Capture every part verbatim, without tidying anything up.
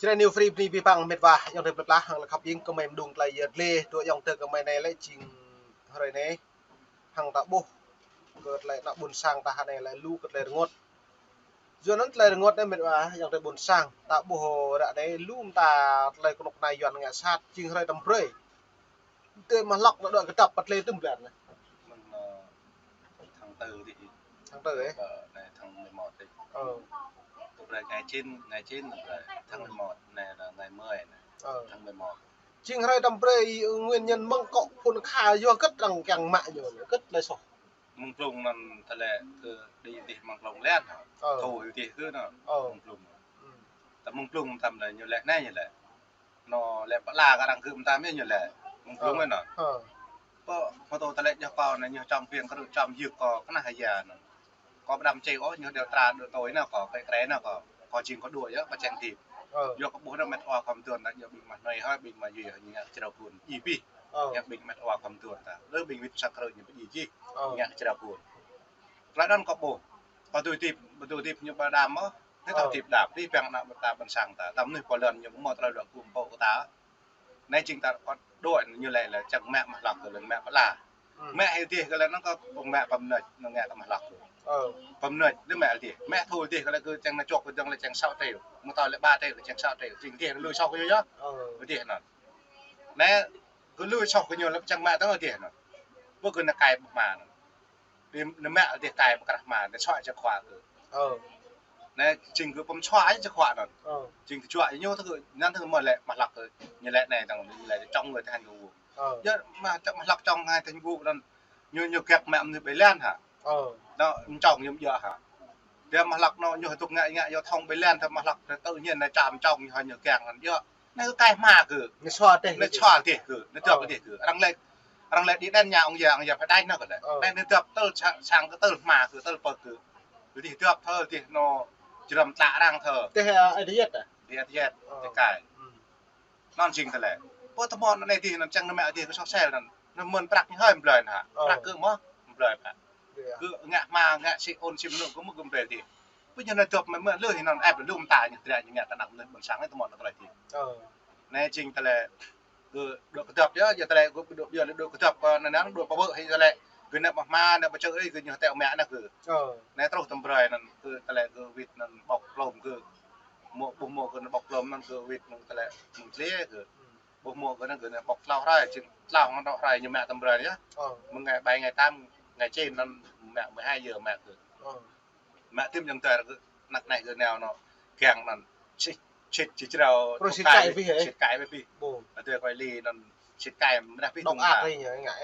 Jrai New Free bơni abih bang mĕt wa ayŏng adơi plơi pla, hăng lĕ khăp ing kơ mơi mơdung tơlơi yơh dlê, tui ayŏng adơi kơ mơi anai lĕ jing hrơi anai hăng ta ƀuh kơ tơlơi ană ƀôn sang ta hơnai lĕ lu kơ tơlơi rơngot. Yua anŭn tơlơi rơngot anai mĕt wa ayŏng adơi ƀôn sang, ta ƀuh ră anai lu mơta tơlơi kơnuk kơna Yuan ngă sat, jing hrơi tơm brơi. Tơlơi mă hlŏk anŭn dŏ kơdŏp pơ tơlơi tơm blan anai. Mơ̆ng, ơ, tháng tư đi. Tháng tư, ơ? Ơ, anai tháng mười một đi. Ơ. Tơm brơi ngày chín, ngày chín tơm brơi, tháng mười một, anai là ngày mười anai. Ơ. Tháng mười một. Jing hrơi tơm brơi nguyên nhân mơ̆ng akŏ phŭn kha yua hơget arăng kiăng mă ñu, hơget tơlơi soh. Mơ̆ng blung anŭn tơlơi kơ đĭ dih mơ̆ng blung lĕ anŭn. Ơ. Thu dih kơ anŭn. Ơ. Mơ̆ng blung. Ư. Tơm mơ̆ng blung tơm lĕ ñu lĕ anai ñu lĕ. Anŭn lĕ pơala kơ arăng kơ mơtam ñu lĕ. Mơ̆ng blung anŭn. Ơ. Pơ, pơtô tơlơi yơh kâo anai ñu čăm piêng kơ čăm yơh kâo kơnah hơya anŭn. Kâo pơđăm čê ôh, ñu đeo tra đu tui anŭn kâo, kơ krê anŭn kâo. Kâo jing kâo đuaĭ yơh, kâo čang tip. Ơ. Yua kâo ƀuh anŭn mĕt wa khŏm tuan ta, yua ƀing mah noi hơi, ƀing mah yui hơi, ñu ngă kơ črâo kun. Ih pih. Ơ. Yua ƀing mĕt wa khŏm tuan ta. Lơ ƀing wĭt sak krơ ñu pơjing jih. Ơ. Ñu ngă kơ črâo kun. Tơlơi anŭn kâo ƀuh. Kâo tui tip, kâo tui tip ñu pơđăm ôh. Anai ta tip đam, tip păng ană ta ƀôn sang ta. Tơm anai pô lŏn ñu mơ̆ tơlơi luă gum pô kơ ta. Anai jing ta kơ đuaĭ ñu lĕ lĕ čang mă mă hlŏk kơ lĕ mă pơala. Ư. Mă hĭ dih kơ lĕ anŭn kơ pơmă pơmnơč anŭn ngă kơ mă hlŏk kơ. Ơ. Pơmnơč lĕ mă dih. Mă thu dih kơ lĕ kơ čang anŭn čŏk kơ dơ̆ng lĕ čang sa triệu. Mơ̆ tơl lĕ ba triệu lĕ čang sa triệu. Jing dih lui soh kơ ñu yơh. Ơ. Dih anŭn. Anai kơ lui soh kơ ñu lĕ čang mă tơl dih anŭn. Ƀu kơ anŭn kai pơmă anŭn. Đi, anŭn mă dih kai pơkrah hma, anŭn čuă čơkhuă kơ. Ơ. Anai, jing kơ pơm čuă čơkhuă anŭn. Ơ. Jing kơ čuă ñu tơ kơ, anŭn tơ kơ mơ̆ lĕ, mă hlŏk kơ, ñu lĕ anai tơ̆ng, ñu lĕ čŏng người ta hăng kơ wơ̆t. Ơ. Yua, mă, mă hlŏk čŏng hai tơ̆ng wơ̆t anŭn, ñu, ñu kiăk mă mơnuih ƀơi lăn hă. Ơ. Anŭn, čŏng ñu yơh hă. Tơdah mă hlŏk anŭn, ñu hơduk ngă, ngă, yua thông ƀơi lăn, tơdah mă hlŏk, tơ tự nhiên anai čăm čŏng ñu, ñu kiăk anŭn, yua. Anai kơ kai hma kơ. Anai čuă dih kơ. Anai čuă dih kơ. Anai tơp dih kơ. Arăng lĕ, arăng lĕ đi đen ñu ong ya, ong ya phải đen anŭn kơ lĕ. Ơ. Anai, anai tơp tơl sang, sang kơ tơl hma kơ, tơl pơ kơ. Dih tơp tơl dih anŭn jrăm tlă arăng tơl. Dih, ơ, ai dih yet, ơ? Dih yet, ơ, dih kai. Ư. Anŭn jing tơlơi. Pơ tơmon anai dih anŭn čang anŭn mă dih kơ soh sel anŭn. Anŭn mơ̆n prăk ñu hơi mơblơi anŭn hă. Ơ. Prăk kơ mơ̆ mơblơi hă. Iya. Kơ ngă hma, ngă si ôn sim anŭn kơ mơ̆ kơ mơblơi dih. Pơ ñu anai tơp mơ̆ mơ̆ lĕ anŭn ĕp lŭm ta ñu tơlơi ñu ngă kơ ană mơnuih ƀôn sang anai tơmon anŭn tơlơi dih. Ơ. Anai jing tơlơi kơ dŏ kơdŏp yơh, yua tơlơi kơ dŏ, yua dŏ kơdŏp kơ anŭn anŭn dŏ pơwơ̆ hĭ tơlơi. Kơ anai mă hma, anai pơčơ̆ hĭ, kơ ñu teo mă anai kơ. Ơ. Anai truh tơm brơi anŭn kơ tơlơi kơ wĭt anŭn ƀŏk plôm kơ. Mơ̆ ƀuh mơ̆ kơ anŭn ƀŏk plôm anŭn kơ wĭt anŭn tơlơi mơ̆ng tlia kơ. Ƀuh mơ̆ kơ anŭn kơ anŭn ƀŏk tlâo hrơi, jing tlâo anŭn tlâo hrơi ñu mă tơm brơi yơh. Ơ. Mơ̆ng ngày bảy, ngày tám, ngày chín anŭn mă mười hai giờ mă kơ. Ơ. Mă tơm jơ̆ng tơr kơ, anăk anai kơ nao anŭn, kiăng anŭn, sĭt, sĭt, sĭt jrao, sĭt kai pih, sĭt kai pih. Ƀu. Adơi koi li anŭn, sĭt kai mơnah pih. Độc ác tung ta.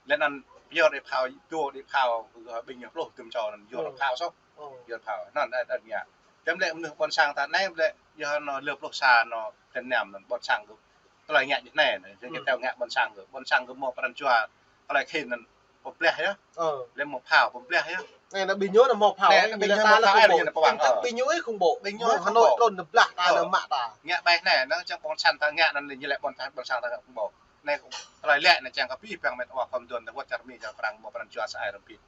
Lĕ anŭn, yua đe phao, yua đe phao, kơ ƀing ñu pluh tơm čô anŭn, yua đe phao soh. Ơ. Yua đe phao. Anŭn, anŭn, anŭn ngă. Tơm lĕ mơnuih ƀôn sang ta anai lĕ, yua anŭn lơ pluh sa anŭn, Việt Nam anŭn, ƀôn sang kơ, tơlơi ngă ñu anai, anŭn, jing kơ teo ngă ƀôn sang kơ, ƀôn sang kơ mơ̆ pran jua, tơlơi khĭn anŭn, pơblah yơh. Ơ. Lĕ mơ̆ phao pơblah yơh. Anai, anai ƀing ñu anŭn mơ̆ phao. Anai, ƀing ñu anŭn mơ̆ phao, ƀing ñu anŭn pơwang, ơ. Ƀing ñu ih kơ ƀu. Ƀing ñu ih kơ ƀu. Mơ̆ng Hà Nội trŭn tơblah ta anŭn mă ta. Ngă ƀai anai, anŭn čang ƀôn sang ta ngă anŭn ñu lĕ ƀôn sang, ƀôn sang ta kơ ƀu. Anai, tơlơi lĕ anai čang kơ pih păng mĕt wa khŏm tuan ta wơ̆t čar Mi čar Prang ƀu pran jua sa ai rơmpit.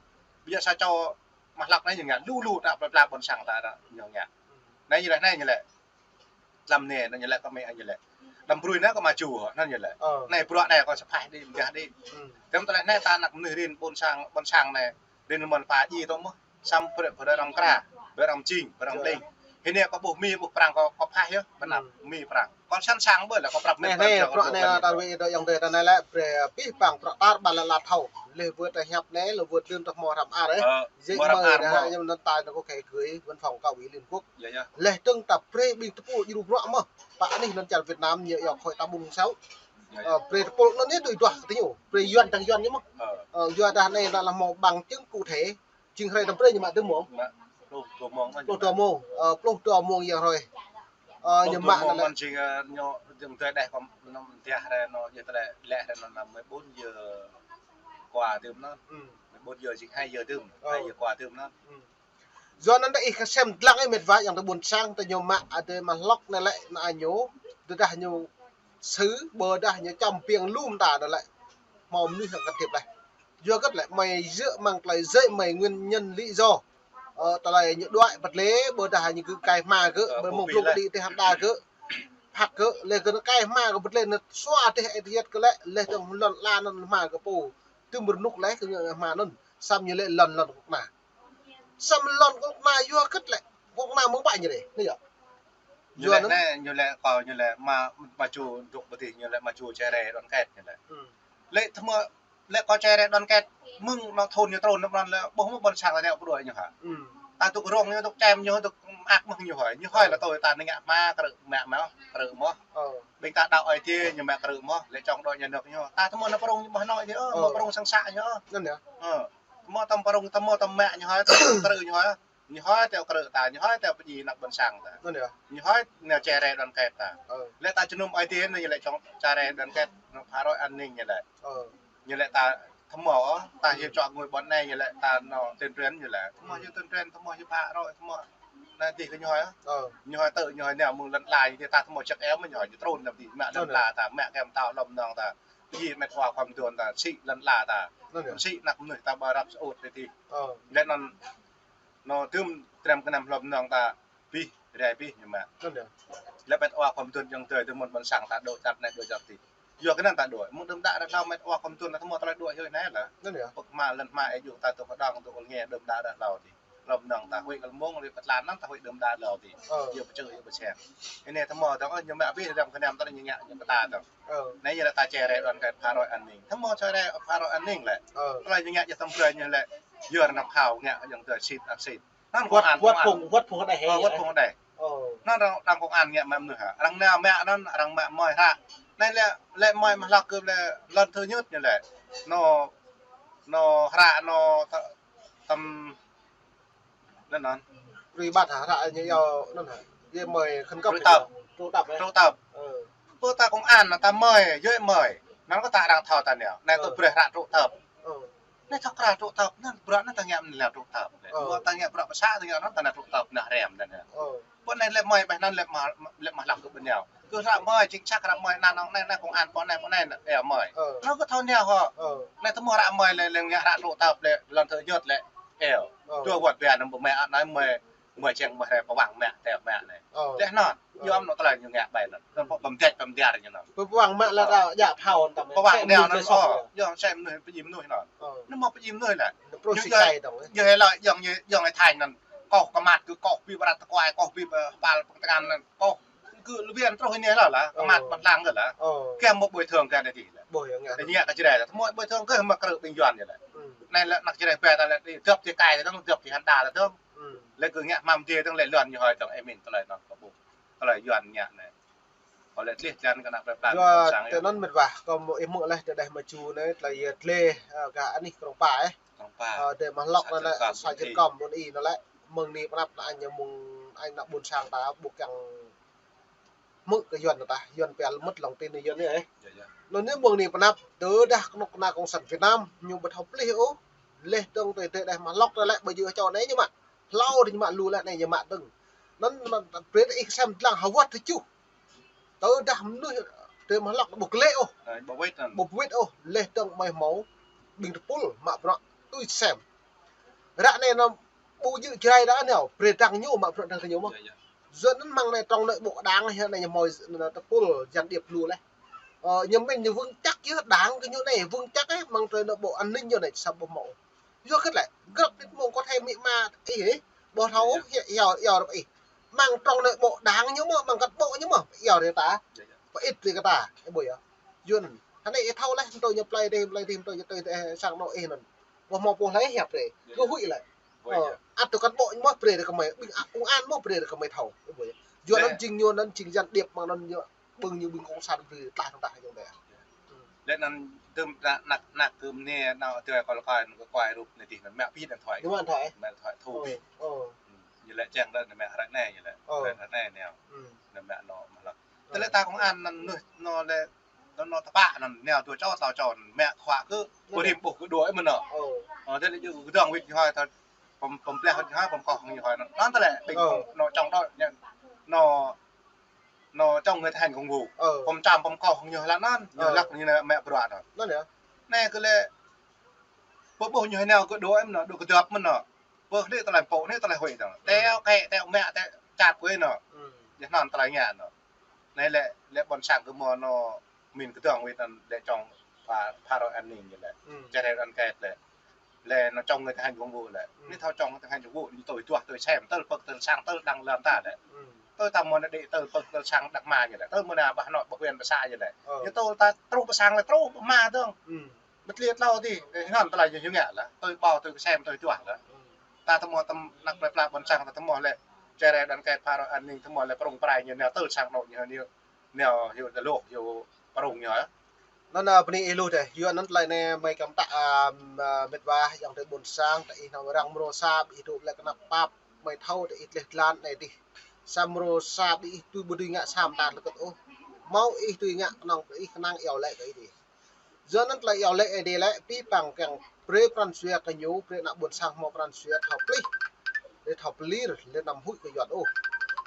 Ƀiă sa čô mă hlăk anai ñu ngă lu lu ta plơi pla ƀôn sang ta anŭn ñu ngă. Anai ñu lĕ, anai ñu lĕ. Lăm anai, anŭn ñu lĕ kơ mơi, anŭn ñu lĕ. Đăm brui anai kơ mă ču, anŭn ñu lĕ. Ơ. Anai bruă anai kơ sa phah đĭ, mơgah đĭ. Ư. Tơm tơlơi anai ta anăk mơnuih rin ƀôn sang, ƀôn sang anai. Rin mơ̆n pă ji tơm mơ̆. Samơ̆ brơi, brơi arăng kra, brơi arăng jing, brơi arăng đing. Hĭ anai kơ ƀuh Mi, ƀuh Prang kơ, kơ phah yơh, pơnăp Mi Prang. Kơ sẵn sàng ƀơi lĕ kơ prăp mĕt. Anai, anai, bruă anai, ta wĭ dŏ ayŏng adơi ta anai lĕ, brơi, ơ, pih păng bruă tar ƀă lĕ lăt thâo. Leh wơ̆t ta hiăp anai, leh wơ̆t lơ̆m ta hmâo hrăm ar, ơ. Ơ, jing hmâo hrăm ar, ơ. Anai, anŭn ta anŭn kơ kơ gửi văn phòng cao ủy Liên Quốc. Iya, iya. Leh dơ̆ng ta brơi ƀing tơpul djru bruă mơ̆. Pă anih anŭn čar Việt Nam ñu yua khỏi ta ƀun sâu. Iya, iya. Ơ, brơi tơpul anŭn anai tui duah kơ ñu. Brơi Yuan dăng Yuan ñu mơ̆. Ơ. Ơ, yua dah anai lĕ hmâo bằng chứng cụ thể. Jing hrơi tơm brơi ñu mă tơm mông. Mă, pluh dua mông anŭn. Pluh dua mông. Ơ, pluh dua mông yơh hrơi. Ơ, ñu mă anŭn lĕ. Jing, ơ, ñu, jing tơlơi đeh kơ anŭn tiah hrơi anŭn, yua tơlơi lĕ hrơi anŭn mười bốn giờ qua tơm anŭn. Ư. Mười bốn giờ jing hai giờ tơm. Ơ. Hai giờ qua tơm anŭn. Ư. Yua anŭn dah ih kơsem dlăng ih mĕt wa ayŏng adơi ƀôn sang ta ñu mă adơi mă hlŏk anai lĕ anŭn ñu. Tơdah ñu sư, ƀôdah ñu čăm piêng lŭm ta anŭn lĕ. Hmâo mơnuih hăng kơtip leh. Yua hơget lĕ, mơi djơ̆ mơ̆ng tơlơi djơ̆ mơi nguyên nhân lý do. Ơ, tơlơi ñu đuaĭ pơtlê, ƀôdah ñu kơ kai hma kơ, ƀu mơ̆ng pơlŭk đĭ teh hơnda kơ. Phak kơ, lĕ kơ kai hma kơ pơtlê, nă sua teh ai tiat kơ lĕ, lĕ tơ̆ng lŏn la năn hma kơ pô. Tơm rơnŭk lĕ kơ hma năn, sam ñu lĕ lŏn lŏn kơnuk kơna. Sam lŏn kơnuk kơna yua kơ̆t lĕ, kơnuk kơna mơ̆ng ƀă ñu rĕ, nă yơh. Ñu lĕ nă, ñu lĕ kơ, ñu lĕ ma, mă čô dŏ pơtih, ñu lĕ mă čô čơrê đoàn kết ñu lĕ. Lĕ tơmơ lĕ kơ čơrê đoàn kết, mơ̆ng nă thôn ñu trŭn nă pran lĕ, ƀuh mơ̆ ƀôn sang ta đeo pơđuaĭ ñu hă. Ta tŭk rông ñu, tŭk čem ñu, tŭk mơak mơ̆ng ñu hơi. Ñu hơi lĕ tui ta nă ngă hma krư̆ mă mă, krư̆ mơ̆. Ƀing ta đaŏ ai tiê ñu mă krư̆ mơ̆, lĕ čong đôč ñu nŏk ñu. Ta tơmơ nă prong ñu ƀah nŏ ñu, mă prong sang sa ñu. Năn yơh. Tơmơ tơm prong, tơmơ tơm mă ñu hơi, tơm krư̆ ñu hơi. Ñu hơi teo krư̆ ta, ñu hơi teo pơjing nă ƀôn sang ta. Năn yơh. Ñu hơi neo čơrê đoàn kết ta. Lĕ ta jơnum ai tiê nă ñu lĕ čong čơrê đoàn kết, nă phá rối an ninh ñu lĕ. Ñu lĕ ta tơmơ, ta hiu čŏk ngui ƀôn anai ñu lĕ ta nă tuyên truyền ñu lĕ. Tơmơ hiu tuyên truyền, tơmơ hiu phá rối, tơmơ nă dih kơ ñu hơi. Ñu hơi tơ, ñu hơi neo mơ̆ng lŏn la ñu ta tơmơ čăk eo mơ̆ ñu hơi, ñu trŭn nă dih, mă lŏn la ta, mă kem ta, lŏm nŏng ta. Pơjing met wa khua mơduôn ta, sĭ lŏn la ta. Sĭ nă mơnuih ta ƀơi rap sơut dih. Lĕ năn nă tơm trem kơnăm lŏm nŏng ta. Pih, rai pih ñu mă. Lĕ met wa khua mơduôn jơ̆ng tơi, tơmơ ƀôn sang ta đôč čăt nă đôč čăt dih. Yua kơ năn ta đôč, mơ̆ng đưm đă đă hlâo met wa khua mơduôn ta tơmơ tơlơi đôč hơi nă lĕ. Pơk hma lŏn hma ê yŭ ta tŭk kơđong tŭk ngă đưm đă đă hlâo dih. Lŏm nŏng ta huĭ kơ lơmông, huĭ kơ tlan năn ta huĭ đưm đă hlâo dih. Yua pơčeh, yua pơčeh. Anai tơmơ dong, ñu mă pih răm kơnăm ta ñu ngă ñu kơ ta dong. Anai ñu lĕ ta čơrê đoàn kết phá rối an ninh. Tơmơ čơrê phá rối an ninh lĕ. Tơlơi ñu ngă jơh tơm brơi ñu lĕ. Yua nă phao ngă jơ̆ng tơi sĭt ăt sĭt. Năn wơ̆t, kông an, wơ̆t kông an. Phung, wơ̆t phung đeh. Ơ, wơ̆t phung đeh. Năn arăng, arăng kông an ngă mă mơnuih hă. Arăng nao mă năn, arăng mă mơi hră. Anai lĕ, lĕ mơi mă hlăk kơ lĕ lŏn thơ nhut ñu lĕ. Nă, nă hră nă tơ-, tơm, năn năn. Rui băt hă, hră ñu yua năn hă. Yua mơi khân găp. Triệu tập. Triệu tập, ơ. Triệu tập. Ơ. Pơ ta kông an nă ta mơi, yua mơi. Năn kơ ta arăng thâo ta neo. Anai kơ brơi hră triệu tập. Ơ. Anai thâo krah triệu tập, năn bruă năn ta ngă mơ̆n lĕ triệu tập. Ơ. Bruă ta ngă bruă pơsă ta ngă năn ta nă triệu tập nă rem năn. Ơ. Pơ anai lĕ mơi ƀai năn lĕ mă, lĕ mă hlăk kơ ƀing neo. Kơ hră mơi, chính xác hră mơi năn nong anai, anai kông an pơ anai, pơ anai nă, ơ mơi. Ơ. Năn kơ thâo neo hă. Ơ. Anai tơmơ hră mơi lĕ, lĕ ngă hră triệu tập lĕ, lŏn thơ nhut lĕ, ơ. Ơ. Dua wơ̆t ƀiă năn ƀu mă anai mơi. Mơi čeng mơi rai pơwang mă, teo mă anai. Ơ. Lĕ năn, yua mơ̆ nă tơlơi ñu ngă ƀai năn. Năn pơm dĕč pơm diar ñu năn. Pơwang mă lĕ ta djă phao năn ta mă. Pơwang neo năn, ơ, yua sem mơnuih pơjing mơnuih năn. Ơ. Năn mơ̆ pơjing mơnuih lĕ. Năn prô sĭ tai dong. Yua hơi lơi, yua hơi, yua hơi Thái năn. Kôh kơmat kơ kôh bip rat tơkuai, kôh bip, ơ, hơpal pơkơtơngan năn. Kôh kơ lơbian truh anai lĕ, lĕ. Ơ. Kơmat pơtlang kơ lĕ. Ơ. Kơ mơ̆ bơi thường kơ anai dih lĕ. Bơi ngă. Anai ngă kơ Jrai ta, mơ̆ bơi thường kơ mă krư̆ ƀing Yuan lĕ. Năn lĕ nă Jrai ƀai ta lĕ, dŏp ti kai ta dong, dŏp ti hơnda ta dong. Lĕ kơ ngă hmam dih dong lĕ lŏn ñu hơi dong, ơ mĭn tơlơi năn kơ ƀu. Tơlơi Yuan ngă anai. Kơ lĕ tlih jan kơ nă plơi pla. Yua tơ năn met wa, kơ mơ̆ ih mơ̆ lĕ tơ đeh mă čô anai, tơlơi yua tlih, ơ, gah anih Krông Pa, ơ. Krông Pa. Ơ, đeh mă hlăk năn lĕ, sa jơr kơm ƀôn i năn lĕ, mơ̆ng anai pơnăp nă anai ñu mơ̆ng, anai nă ƀôn sang ta, ƀu kiăng mơ̆ kơ Yuan ta, Yuan pia lĕ mơ̆t lòng tin Yuan anai, ơ. Yơh, yơh. Năn anai mơ̆ng anai pơnăp, tơdah kơnuk kơna Cộng sản Việt Nam, ñu ƀu thâo plih ôh, lĕ dong tơ, tơ đeh mă hlăk năn lĕ, ƀu djơ̆ čô anai ñu mă. Hlâo dih ñu mă lu lĕ anai ñu mă dong. Năn, năn, brơi ih sem dlăng hơwơ̆t tơjuh. Tơdah mơnuih tơ mă hlăk ƀu glĕ ôh. Ơ, ƀu wĭt năn. Ƀu wĭt ôh, lĕ dong mơi hmâo. Ƀing tơpul mă bruă tui sem. Ră anai năn ƀu djơ̆ Jrai đa neo, brơi dang ñu mă bruă dang ñu mơ̆. Yơh, yơh. Yua năn mơ̆ng anai trong nội bộ đảng hă anai ñu hmâo năn tơpul gián điệp lu lĕ. Ơ, ñu mĭn ñu vững chắc yơh đảng kơ ñu anai, vững chắc ơ, mơ̆ng trong nội bộ an ninh ñu anai, sa ƀu hmâo. Yua kơ lĕ, grăp nit mơ̆ng kơ thai mĭ ma ih, ơ, ƀu thâo, yơh, yơh, yơh, yơh, ih. Mơ̆ng trong nội bộ đảng ñu mơ̆, mơ̆ng cán bộ ñu mơ̆, yơh, rơi ta. Yơh, yơh. Pơ-ĭt rơi kơ ta, ơ, ƀu yơh. Yua năn, hơnai ih thâo lĕ, hơntrô ñu plơi dih, plơi dih, hơntrô ñu tui dih, sang anô̆ ih năn. Ƀu hmâo pô hlơi hiăp rơi. Yơh, yơh. Kơ huĭ lĕ. Ƀu yơh. Ơ, ăt tơ cán bộ ñu mơ̆ brơi rơi kơ mơi, ƀing, a, công an mơ̆ brơi rơi kơ mơi thâo, ơ, ƀu yơh. Yua năn jing ñu năn jing gián điệp mơ̆ng năn ñu. Ƀing ñu ƀing cộng sản brơi tlah tah tah ayŏng adơi. Lĕ năn tơm nă, nă, nă kơ mơnê nao tơ kol kol năn kơ kuai rup năn dih năn mă pih điện thoại. Mă điện thoại. Mă điện thoại thu pih. Ơ. Ñu lĕ čang đa năn mă ră anai ñu lĕ. Ơ. Ră anai neo. Năn mă nô mă lăk. Ơ. Tơlơi ta công an năn nuh nô lĕ nô nô tơpă năn neo dua čô tlâo čô năn mă thoại kơ. Ơ. Kơ rĭm ƀuh kơ đuaĭ mơ̆n nô. Ơ. Ơ, tơlơi djơ̆ kơ dong wĭt ñu hơi thâo pơm, pơm pleh ñu hơi, pơm kôh ñu hơi năn. Năn tơlơi ƀing nô čong đôč năn. Nô nô trong người thi hành công vụ. Ơ. Pơm čăm pơm kôh ñu lăk năn, ñu lăk ñu nă mă bruă năn. Năn yơh. Anai kơ lĕ, ƀu ƀuh ñu hơi neo kơ đuaĭ mơ̆n nô, đuaĭ kơ dŏp mơ̆n nô. Pơ anai tơlơi pô, anai tơlơi huĭ tơ̆ng. Teo kĕ, teo mă, teo čăp kơ anŭn. Yua anŭn tơlơi ngă anŭn. Anai lĕ, lĕ ƀôn sang kơ mơ̆ anŭn min kơdơ̆ng wĭt anŭn lĕ čong pha, phara an ninh lĕ. Čơrĕ ăn kĕt lĕ. Lĕ anŭn čong ngă tơhan jung wô lĕ. Anai thâo čong ngă tơhan jung wô, anai tui duah, tui sem, tơl pơ̆k, tơl sang, tơl đang lăm ta lĕ. Tui ta mơ̆ anŭn đĭ tơl pơ̆k, tơl sang đang mă ñu lĕ. Tui mơ̆ anŭn ƀah anŭn ƀah wĕn pơsa ñu lĕ. Ñu tui ta truh pơsang lĕ truh pơma dơ̆ng. Mơ̆ tơlơi tlâo tih, anŭn tơlơi ñu ngă lĕ. Tui ƀâo, tui sem, tui duah lĕ. Ta tơmơ̆ tơm năk plơi pla ƀôn sang ta tơmơ̆ lĕ. Čơrĕ ăn kĕt phara an ninh tơmơ̆ lĕ prong prai ñu nao tơl sang anŭn ñu nao. Nao hyu tơlŏk hyu prong ñu. Anŭn bơni ih lu dêh. Yua anŭn tơlơi anai mơi kăm ta, a, mĕt wa, ayŏng adơi ƀôn sang, ta ih nao răng mrô sa, ƀing ih dŏ lĕ kơnăp pap, mơi thâo ta ih tleh tlan anai dih. Sa mrô sa ƀing ih tui ƀu dưi ngă sa mơta lơkơt ôh. Hmâo ih tui ngă kơnơ̆ng ih kơnang iâu laĭ kơ ih dih. Yua anŭn tơlơi iâu laĭ ih dih lĕ, pĭ păng kiăng brơi pran jua kơ ñu, brơi ană ƀôn sang hmâo pran jua thâo plih. Lĕ thâo pơlir, lĕ anăm huĭ kơ Yuan ôh.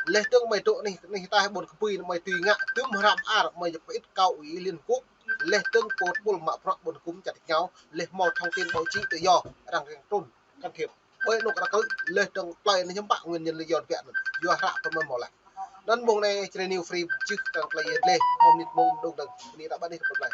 Lĕ dơ̆ng mơi dŏ anih, anih ta ƀôn kơpui mơi tui ngă, tơm hrăm ar mơi jăp pĭt kâo ih Liên Quốc. Lĕ dơ̆ng pô tơpul mă bruă ƀôn kơm čăt kơñao, lĕ hmâo thông tin báo chí tự do, arăng kiăng trŭn can thiệp. Ƀơi anŭn kơ ră krư̆, lĕ dơ̆ng tơlơi anai hiư̆m pă nguyên nhân lý do biă anŭn. Yua hră pơmơ̆n hmâo laih. Anŭn mông anai Jrai New Free čih kăng tơlơi yơh lĕ, mơ̆n mĭt mông dŏng dơ̆ng, anai ră ƀă anih kơ pơplai.